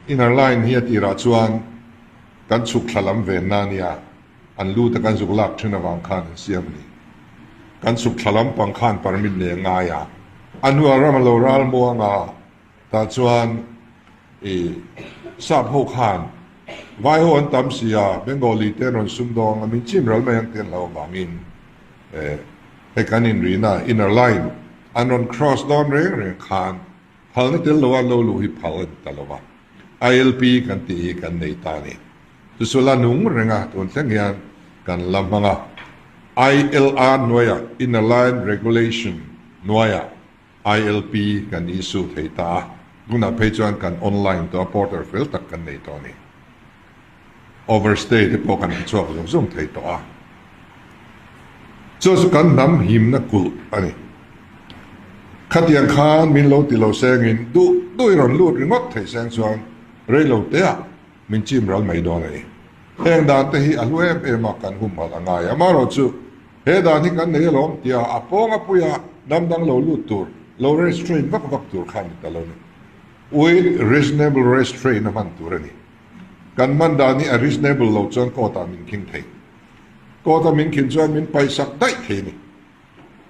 Inner line hi a tirah chuan kan chhuk thla lam venna a nia, an lut a kan zuk lak thin avang khan an siam a ni. Kan chhuk thla lampang khan permit nei a ngai a, a hnuah ram a lo ral muang a, tah chuan i sap ho khan vai ho an tam si a, Bengali te an rawn sumdawng a, min chim ral mai ang tih an hlauh avangin hei kan inrina inner line an rawn cross dawn reng reng khan Phalna tel loa lo luh hi phal a ni ta lo va, ILP kan tih hi kan nei ta a ni. Chu la nung reng a, tun thleng hian kan la hmang a. ILR hnuaiah, Inner Line Regulation hnuaiah ILP kan issue thei ta a, tunah phei chuan kan online tawh a, portal fel tak kan nei tawh a ni. Overstay te pawh kan hmu chhuak zung zung thei tawh a. Chu chu kan hnam himna kulh a ni. Khatiang khan min lo ti lo sengin duh duh i rawn lut ringawt thei seng chuan rei lo teah min chim ral mai dawn a ni. Heng dan te hi a hlu em em a kan humhalh a ngai. Amaherawhchu he dan hi kan nei alawm tia a pawng a puia hnam dang lo lut tur, lo restrain vak vak tur kha a ni ta lo ni. With reasonable restraint a hman tur a ni. Kan hman dan hi a reasonable lo chuan court ah min khing thei. Court a min khin chuan min paihsak daih thei a ni.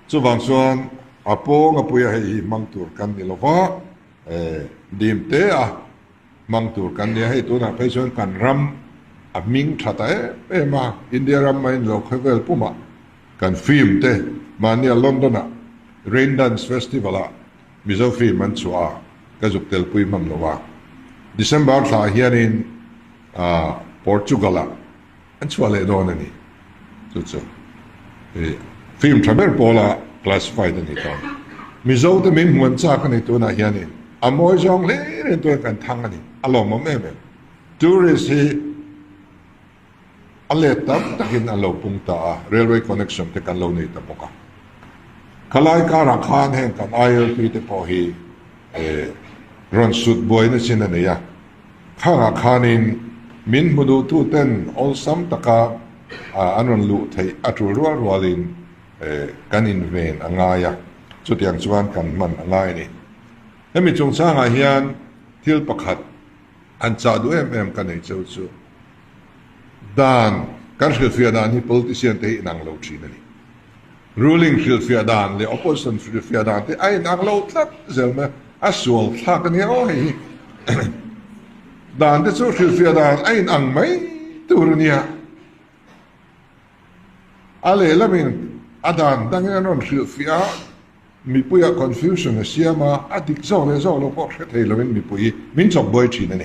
Chuvang chuan a pawng a puia hei hi hmang tur kan ni lova, dim te a hmang tur kan ni a. Hei tunah phei chuan kan ram a hming tha ta em em a, India ram mai ni lo khawvel pumah kan film te mahnia London ah Rain Dance Festival ah Mizo film an chhuah a, ka zuk telpui hman lo a. December thla hianin Portugal ah an chhuah leh dawn a ni. Chu chu film tha ber pawla classified a ni ta. Mizo te min hmuan chak a ni tunah hianin a mawi zawng hle reng turin kan thang a ni. A lawmawm em em. Tourist hi A let tam takin an lo pung ta a, railway connection te kan lo nei ta bawk a. Khalai karah khan heng kan ILP te pawh hi rawn sut buaina chin a nei a. Khangah khanin min hmu duhtu ten awlsam taka an rawn luh theih a tul rual rualin kan inven a ngai a, chutiang chuan kan hman a ngai a ni. Hemi chungchangah hian thil pakhat An chah duh em em ka nei cheu chu dan kan hrilhfiah dan hi politician te hi inang lo thin a ni. Ruling hrilhfiah dan leh opposition hrilhfiah dan te a inang lo tlat zel mai a, a sual thlak a nia aw hei hi. Dan te chu hrilhfiah dan a inang mai tur a nia. A lehlamin a dan dangin an rawn hrilhfiah a, mipuiah confusion a siam a, a dik zawk leh zawk lo pawh hre thei lovin mipui min chawp buai thin a ni.